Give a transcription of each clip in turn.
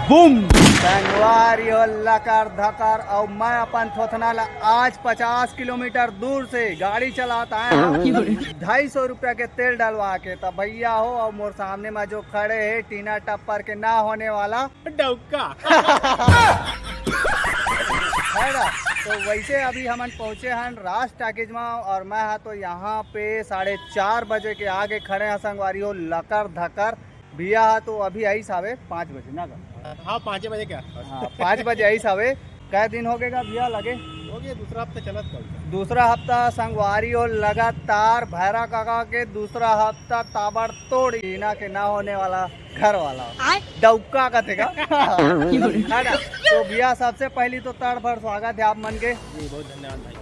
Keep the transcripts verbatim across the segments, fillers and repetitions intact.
Boom. संगवारी हो, लकर धकर, अउ मैं अपन थोथना ला आज पचास किलोमीटर दूर से गाड़ी चलात आए हूँ। ढाई सौ रुपया के तेल डलवा के। त भैया हो, अउ मोर सामने में जो खड़े हे, टीना टप्पर के ना होने वाला डौका। है ना? तो वैसे अभी हमन पहुँचे हन राज टाकीज में, अउ मैं हा तो यहाँ पे साढ़े चार बजे के आगे खड़े हैं संगवारी हो, लकर धकर। भैया हा तो अभी आइस हावे पाँच बजे ना का? हाँ, पाँच बजे के आसपास। हाँ, पाँच बजे आइस हावे। कै दिन हो गए भैया लगे? हो गया, दूसरा हफ्ता चलत कल। दूसरा हफ्ता संगवारी हो, लगातार भैरा काका के दूसरा हफ्ता ताबड़तोड़ टीना के ना होने वाला घर वाला। आय? डौका कथे का? है ना? तो भैया, सबसे पहली तो तड़फड़ स्वागत है आप मन के। जी, बहुत धन्यवाद भाई।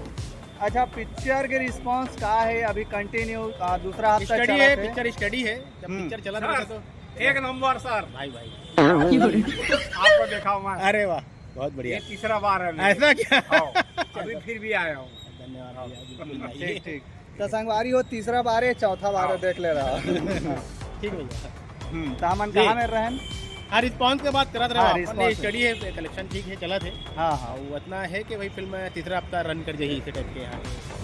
अच्छा, पिक्चर के रिस्पांस का है? अभी कंटिन्यू, आ, दूसरा हफ्ता स्टडी चला है, थे। पिक्चर स्टडी है। जब हम्म। पिक्चर चला था तो एक नंबर सर। भाई, भाई। आपको देखा हूँ मैं। अरे वाह, बहुत बढ़िया। ये तीसरा बार है मेरा। ऐसा क्या? हाँ, अभी फिर भी आया हूँ। धन्यवाद भैया, बिल्कुल भाई। ठीक, ठीक। तो संगवारी हो, तीसरा बार है, चौथा बार है, हाँ। देख ले रहा। ठीक भैया। हम्म, तो हमन जी। कहाँ में रहन? हाँ, रिस्पांस के बात करत रहे, हाँ, अपन ने रिस्पांस। स्टडी है, कलेक्शन ठीक है, चलत है। हाँ, हाँ। वो इतना है कि भाई फिल्म तीसरा हफ्ता रन कर जाही, इसे टाइप के यहाँ।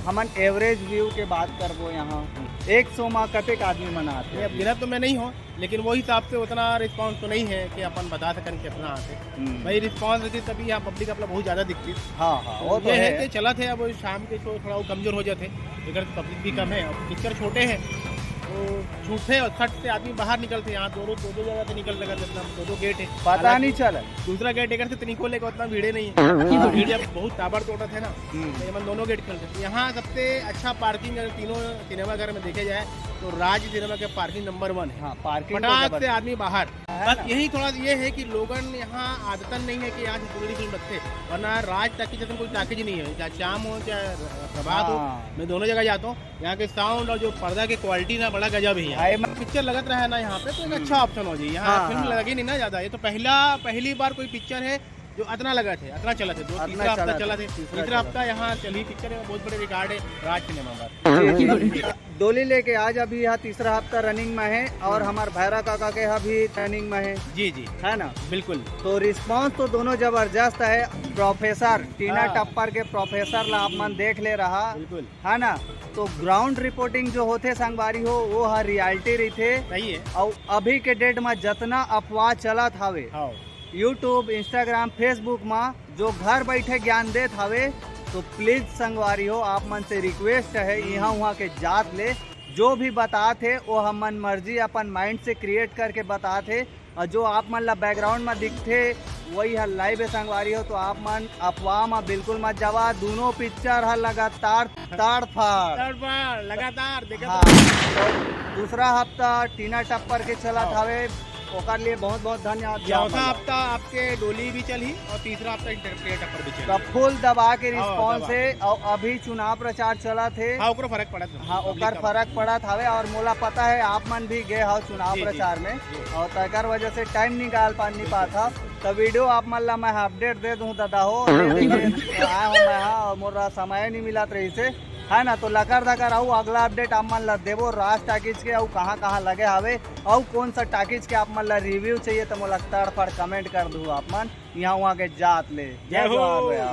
हमन एवरेज व्यू के बात करबो यहाँ। हम्म। एक शो में कतेक आदमी मन आथे? नहीं, अब गिना तो मैं नहीं हूँ, लेकिन वो हिसाब से उतना रिस्पांस तो नहीं है कि अपन बता सकन कितना आथे। हम्म। भाई रिस्पांस रहती तभी यहाँ पब्लिक अपना बहुत ज़्यादा दिखती। हाँ, हाँ, वो तो ये है है। कि चलत है, अब शाम के शो थोड़ा वो कमजोर हो जाते, अगर पब्लिक भी कम है, अब पिक्चर छोटे हैं तो झूठे और सट से आदमी बाहर निकलते। यहाँ दो दो दो दो जगह से निकल सकते हैं, दो दो गेट है। पता हालांकि नहीं चला। दूसरा गेट अगर से तो निकले को उतना भीड़े नहीं है। हाँ। भीड़ जब बहुत ताबड़तोड़ है ना, हम्म। तो ये मन दोनों गेट खोलते हैं। यहाँ सबसे अच्छा पार्किंग अगर तीनों सिनेमा घर में देखे जाए तो राज सिनेमा के पार्किंग नंबर वन है। हाँ, पार्किंग तो फटाक से जबरदस्त। आदमी बाहर। है बस ना? यही थोड़ा ये है कि लोगन यहाँ आदतन नहीं है कि यहाँ से पूरी फिल्म रखते, वरना राज टाकीज जैसे कोई टाकीज नहीं है, चाहे शाम हो चाहे प्रभात हो, हाँ। मैं दोनों जगह जाता हूँ। यहाँ के साउंड और जो पर्दा की क्वालिटी ना बड़ा गजब है यहाँ। भाई, मैं पिक्चर लगत रहा है ना यहाँ पे, तो एक हम्म। अच्छा ऑप्शन हो जाए। यहाँ हाँ, फिल्म हाँ। लगी नहीं ना ज़्यादा, ये तो पहला, पहली बार कोई पिक्चर है जो अतना लगा थे, अतना चला थे, दो, अतना तीसरा हफ्ता चला चला थे। थे, तीसरा तीसरा चला हफ्ता थे। यहाँ चली पिक्चर है, बहुत बड़े रिकॉर्ड है राज सिनेमा पर। जी, जी। डोली लेके आज अभी यहाँ तीसरा हफ्ता रनिंग में है और हम्म। हमार भैरा काका के यहाँ भी रनिंग में है। जी, जी। है ना? बिल्कुल। तो रिस्पांस तो दोनों जबरदस्त है। प्रोफेसर टीना हाँ। टप्पर के प्रोफेसर ला आप मन देख ले रहा। बिल्कुल। है ना? तो ग्राउंड रिपोर्टिंग जो होथे संगवारी हो, वो हर रियलिटी रहिथे। सही है। अउ अभी के डेट में जतना अफवाह चलत हावे, हाँ। YouTube, Instagram, Facebook में जो घर बैठे ज्ञान देत हावे, तो प्लीज संगवारी हो, आप मन से रिक्वेस्ट है, हम्म। यहाँ वहाँ के जात ले जो भी बतात हे, वो हमन मर्जी अपन माइंड से क्रिएट करके बतात हे। और जो आप मन ला बैकग्राउंड में दिखथे, वही ह लाइव हे संगवारी हो, तो आप मन अफवाह में बिल्कुल मत जावा। दोनों पिक्चर ह लगातार तड़फड़। तड़फड़, लगातार देखत हाँ, रहो। तो दूसरा हफ्ता टीना टप्पर के चलत हाँ। हवे, ओकर लिए बहुत बहुत धन्यवाद जी आप चौथा मन ला। हफ्ता आपके डोली भी चली और तीसरा हफ्ता इंटरप्रेट पर भी चली। तो फुल दबा के हाँ, रिस्पॉन्स दबा है के। और अभी चुनाव प्रचार चलत हे। हाँ, ओकरो फर्क पड़त हे। हाँ, पब्लिक ओकर का फर्क पड़त हवे और मोला पता है आप मन भी गए हो चुनाव जी, जी, प्रचार में जी। और तकर वजह से टाइम निकाल पा नहीं पात हव। तो वीडियो आप मन ला मैं अपडेट दे दूँ दादा हो, दे देंगे। आए हो मैं हाँ, और मोर समय नहीं मिलत रही से, है ना। तो लकर धकर अउ अगला अपडेट आप मन ला देबो राज टाकीज के, अउ कहाँ कहाँ लगे हवे, अउ कौन सा टाकीज के आप मन ला रिव्यू चाहिए तो मोला तड़फड़ कमेंट कर दू आप मन। यहाँ वहाँ के जात ले जय जय हो। जोहार भैया।